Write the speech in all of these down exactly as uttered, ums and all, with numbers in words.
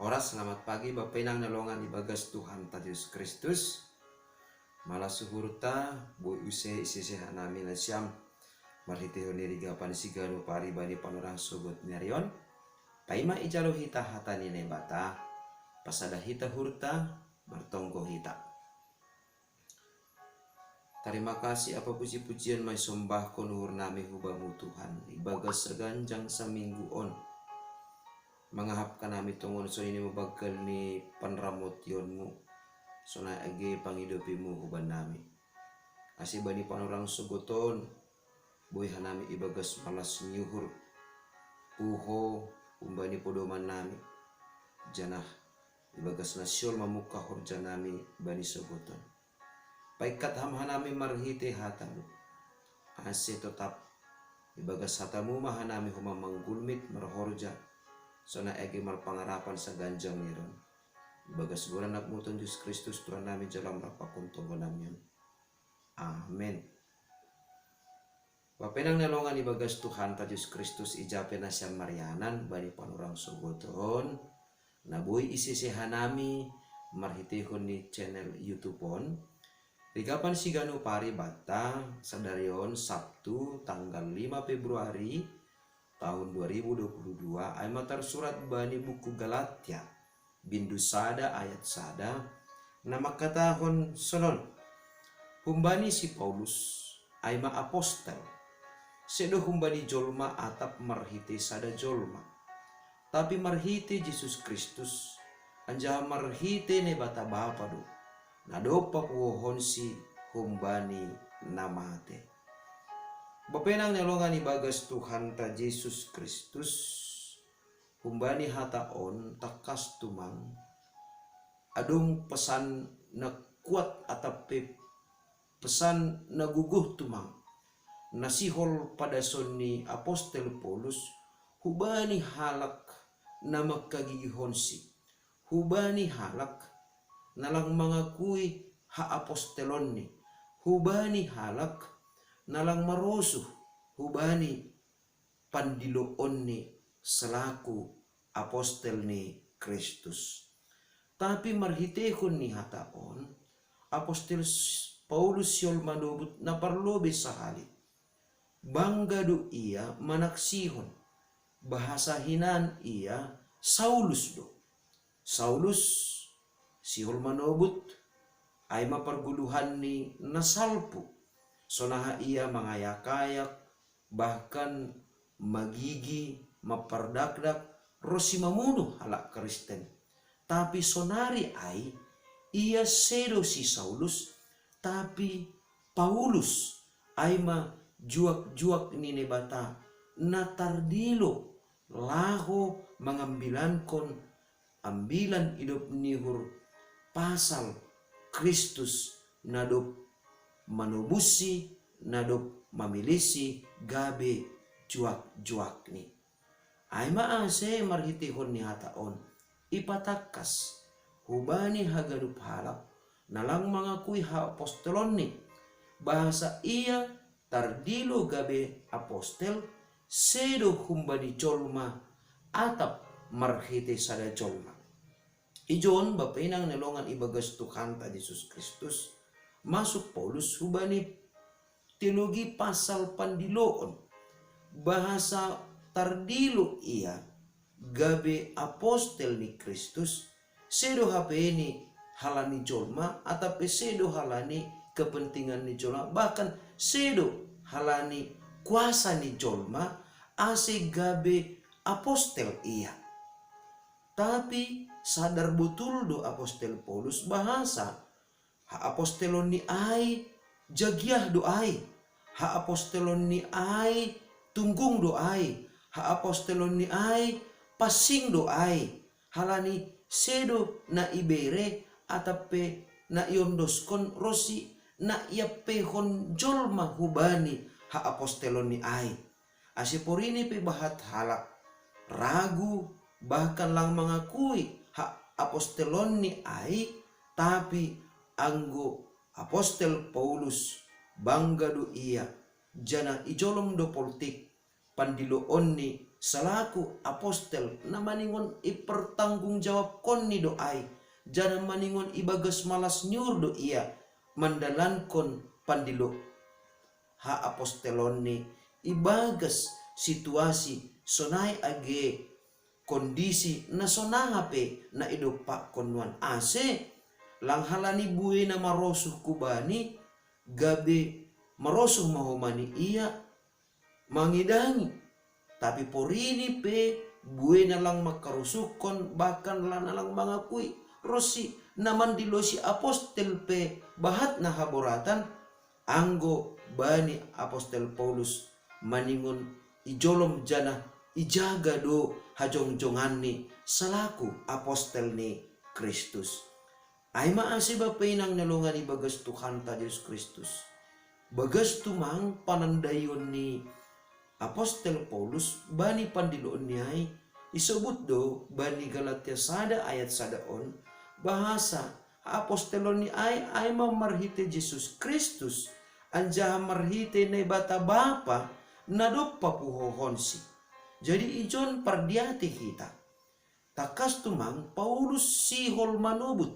Oras, selamat pagi Bapa inang na longan ibagas Tuhan ta Jesus Kristus. Malas uhurta, boi use isese hanami nasiam marhitehon ni rigapan siganu pari bani panorang sogot ni ari on. Paima ijalo hita hata ni Naibata, pasada hita uhurta, martonggo hita. Tarima kasih apa puji-pujian ma isombahkon uhurnami hu Bamu Tuhan, ibagas saganjang saminggu on. Mangahap hanami tongon sonini mabanggal ni panramotionMu, sonai age pangidopiMu hu bannami. Ase bani panorang sogot on, boi hanami ibagas malas ni uhur, puho humbani podomannami, janah ibagas na sihol mamungkah horjanami bani sogot on. Paingkat Ham hanami marhitei hataMu, ase totap ibagas hataMu ma hanami homa manggulmit marhorja, sonai age marpangarapan saganjang ni ari on. Ibagas goran AnakMu Tuhan Jesus Kristus Tuhannami jalo Ham rap pakon tonggonami on. Amen. Bapa inang na longan ibagas Tuhanta Jesus Kristus, ija pe nasiam marianan bani panorang sogot on, na boi isese hanami marhiteihon ni channel YouTube on. Rigapan siganu pari banta sadari on Sabtu tanggal lima Februari tahun dua ribu dua puluh dua, ai ma tarsurat bani buku Galatia, bindu sada ayat sada, na mangkatahon sonon: Humbani si Paulus, ai ma apostel, sedo humbani jolma atap marhitei sada jolma, tapi marhitei Jesus Kristus, anjaha marhitei Naibata Bapa do, na dob papuhohonsi humbani na mate. Bapa inang na longan ibagas Tuhanta Jesus Kristus, humbani hata on tangkas tumang adong pesan na kuat atap pe pesan na gogoh tumang, na sihol padason ni apostel Paulus hubani halak na mangkagigihonsi, hubani halak na lang mangakui haapostelonni, hubani halak na lang marosuh hubani pandiloonni selaku apostel ni Kristus. Tapi marhiteihon ni hata on, apostel Paulus sihol manobut na parlobei sahali. Bangga do ia manaksihon, bahasa hinan ia Saulus do. Saulus sihol manobut, ai ma pargoluhanni na salpu, sonaha ia mangayak-ayak, bahkan magigi, mapardakdak, ronsi mamunuh halak Kristen. Tapi sonari ai ia sedo si Saulus, tapi Paulus, ai ma juak-juak ni Naibata, na tardilo laho mangambilankon ambilan idop ni uhur pasal Kristus na dob manobussi, na dob mamilihsi gabe juak-juakni. Ai ma ase marhiteihon ni hata on, ipatangkas hubani haganup halak na lang mangakui haapostelonni, bahasa ia tardilo gabe apostel sedo humbani jolma atap marhitei sada jolma. Ijon bapa inang na longan ibagas Tuhanta Jesus Kristus, masuk Paulus hubani teologi pasal pandiloon, bahasa tardilo ia gabe apostel ni Kristus, sedo hape ni halani jolma, atap pe sedo halani kepentingan ni jolma, bahkan sedo halani kuasa ni jolma, ase gabe apostel ia. Tapi sadar botul do apostel Paulus bahasa haapostelonni ai jagiah do ai, haapostelonni ai tunggung do ai, haapostelonni ai pansing do ai, halani sedo na ibere atap pe na iondoskon ronsi na iampeihon jolma hubani haapostelonni ai. Ase porini pe bahat halak ragu, bahkan lang mangakui haapostelonni ai, tapi anggo apostel Paulus bangga do ia, janah ijolom do poltik pandiloonni salaku apostel na maningon ipertanggungjawabkonni do ai, janah maningon ibagas malas ni uhur do ia mandalankon pandilo hapostelonni ibagas situasi sonai age kondisi na sonaha pe na idompakkon nuan ase, lang halani buena marosuh kubani, gabe marosuh mahomani ia mangidangi. Tapi porini pe buena lang mangkarosuhkon bahkan lang mangakui, ronsi na mandilosi apostel pe bahat na haboratan, anggo bani apostel Paulus maningon ijolom janah ijaga do hajongjonganni salaku apostel ni Kristus. Ai ma ase bapa inang na longan ibagas Tuhanta Jesus Kristus. Bagas tumang panandaion ni apostel Paulus bani pandiloon ni ai, isobut do bani Galatia sada ayat sada on, bahasa apostelon ni ai ai ma marhite Jesus Kristus, anjaha marhite Naibata Bapa na dob papuhohonsi. Jadi ijon pardiate hita. Tangkas tumang Paulus sihol manobut,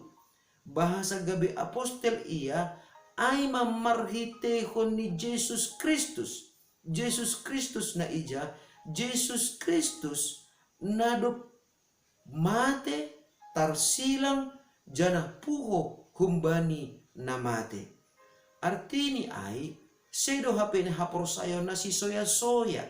bahasa gabe apostel ia ai ma marhitehon ni Jesus Kristus. Jesus Kristus na ija? Jesus Kristus na dob mate, tarsilang, janah puho humbani na mate. Artini ai, sedo hape ni haporsayaon na sisoya-soya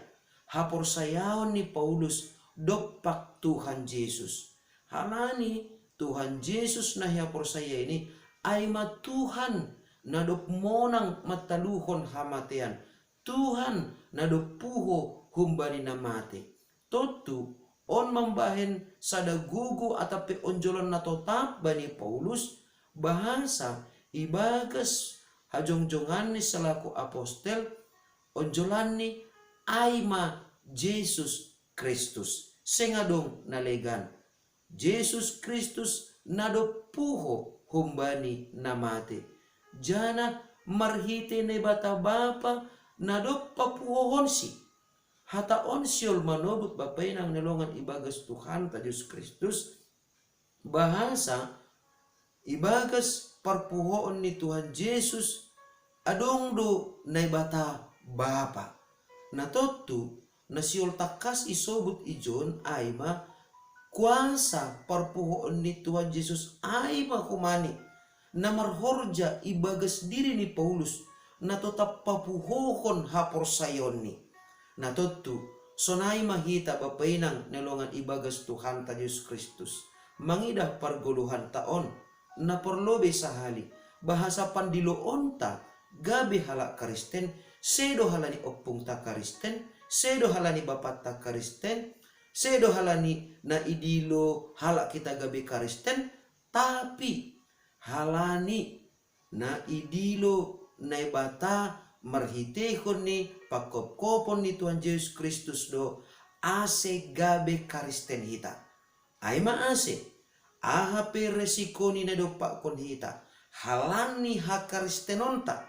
haporsayaon ni Paulus dompak Tuhan Jesus. Halani Tuhan Jesus na hihaporsayaini ai ma Tuhan na dob monang mantaluhon hamatean, Tuhan na dob puho humbani na mate. Tontu on mambahen sada gogo atap pe onjolon na totap bani Paulus, bahasa ibagas hajongjonganni salaku apostel, onjolanni ai ma Jesus Kristus. Seng adong na legan. Jesus Kristus na dob puho humbani na mate, janah marhite Naibata Bapa na dob papuhohonsi. Hata on sihol manobut bapa inang na longan ibagas Tuhanta Jesus Kristus, bahasa ibagas parpuhoon ni Tuhan Jesus adong do Naibata Bapa. Na tontu na sihol tangkas isobut ijon ai ma kuasa parpuhoon ni Tuhan Jesus ai ma humani, na marhorja ibagas diri ni Paulus, na totap papuhohon haporsayaonni. Na tontu, sonai ma hita bapa inang na longan ibagas Tuhanta Jesus Kristus, mangidah pargoluhanta on, na porlu be sahali, bahasa pandiloonta gabe halak Kristen, sedo halani ompungta Kristen, sedo halani bapanta Kristen, sedo halani na idilo halak hita gabe Kristen, tapi halani na idilo Naibata marhitehon ni pangkopkopon ni Tuhan Jesus Kristus do, ase gabe Kristen hita. Ai ma ase, aha pe resiko ni na idompakkon hita, halani hakristenonta,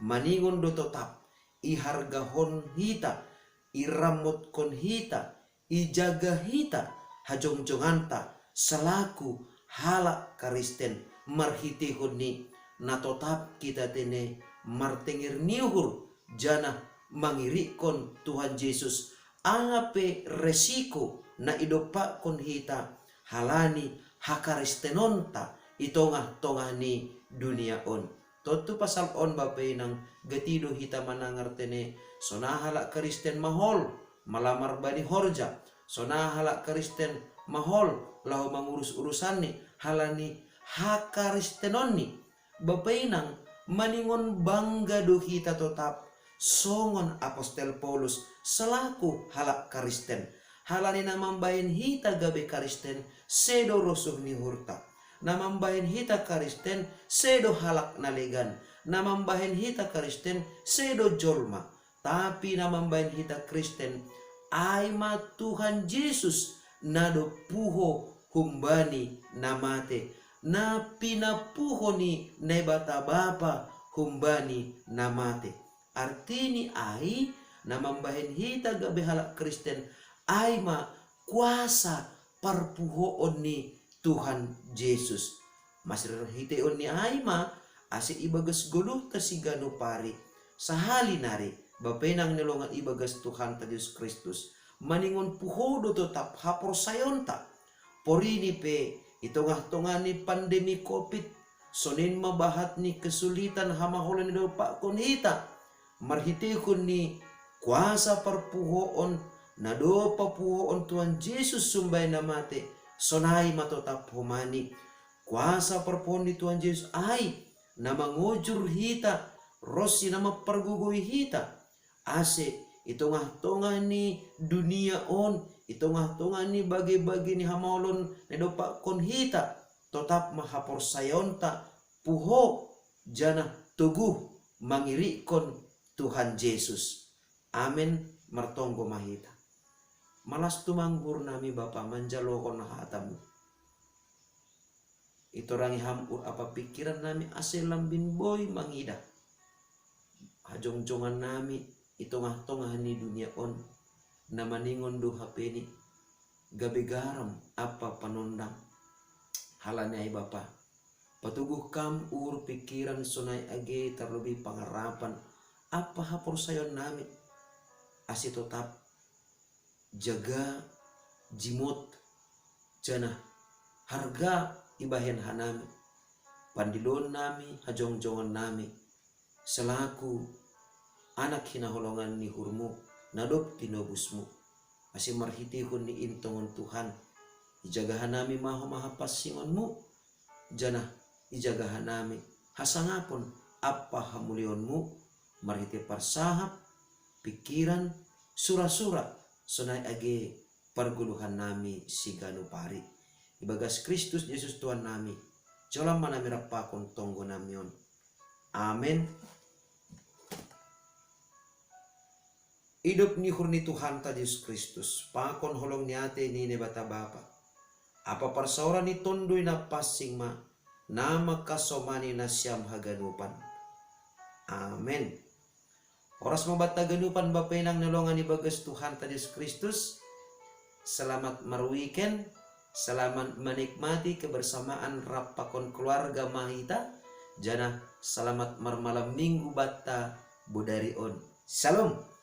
maningon do totap, ihargahon hita, irammotkon hita, ijaga hita hajongjonganta salaku halak Kristen marhitehon ni na totap kita tene martenger ni uhur janah mangirikkon Tuhan Jesus, aha pe resiko na idompakkon hita halani hakristenonta i tongah-tongah ni dunia on. Tontu pasal on bapa inang gati do hita manangar tene, sonaha halak Kristen mahol malamar bani horja, sonaha halak Kristen mahol laho mangurus urusanni halani hakristenonni. Bapa inang, maningon bangga do hita totap songon apostel Paulus salaku halak Kristen, halani na mambahen hita gabe Kristen sedo rosuh ni uhurta. Na mambahen hita Kristen sedo halak na legan. Na mambahen hita Kristen sedo jolma. Tapi na mambahen hita Kristen ai ma Tuhan Jesus na dob puho humbani na mate, na pinapuho ni Naibata Bapa humbani na mate. Artini ai, na mambahen hita gabe halak Kristen Ai ma kuasa parpuhoon ni Tuhan Jesus. Masirhiteon ni ai ma ase ibagas goluhta siganup ari, sahali nari, bapenang ni longan ibagas Tuhanta Jesus Kristus, maningon puho do totap haporsayaonta. Porini pe i tongah-tongah ni pandemi covid, sonin ma bahat ni kesulitan hamaholon na dopakkon hita, marhitehon ni kuasa parpuhoon na dob papuhoon Tuhan Jesus sumbaen na mate, sonai ma totap homani. Kuasa parpuhoon ni Tuhan Jesus ai na mangojur hita ronsi na mampargogoi hita, ase i tongah-tongah ni dunia on, i tongah-tongah ni bage-bage ni hamaolon na dopakkon hita, totap ma haporsayaonta puho janah toguh mangirikkon Tuhan Jesus. Amen. Martonggo ma hita. Malas tumang uhur nami Bapa manjalohon hatamu. Itorangi Ham uhur ampa pingkiran nami ase lambin boi mangidah hajongjongan nami i tongah-tongah ni dunia on, na maningon do hapeni gabe garam ampa panondang. Halani ai Bapa, patoguh Kam uhur pingkiran sonai age tarlobih pangarapan ampa haporsayaon nami, ase totap jaga, jimot, janah harga ibahen hanami, pandiloon nami, hajongjongan nami, selaku anak hinaholongan ni uhurmu, na dob tinobusmu. Ase marhitehon ni intongon Tuhan, ijaga hanami ma homa hapansingonmu, janah ijaga hanami hasangapon ampa hamuliaonmu, marhitei parsahap, pingkiran, sura-sura, sonai age pargoluhan nami siganup ari. Ibagas Kristus Jesus Tuhan nami, jalo ma nami rap pakon tonggo nami on. Amen. Idop ni uhur ni Tuhanta Jesus Kristus, pakon holong ni atei ni Naibata Bapa, ampa parsaoran ni Tonduy Na Pansing ma, na mangkasomani nasiam haganupan. Amen. Horas ma banta haganupan bapenang na longan ibagas Tuhanta Jesus Kristus. Selamat marweekend, selamat menikmati kebersamaan rap pakon keluarga ma hita, janah selamat marmalam minggu banta bodari on. Shalom.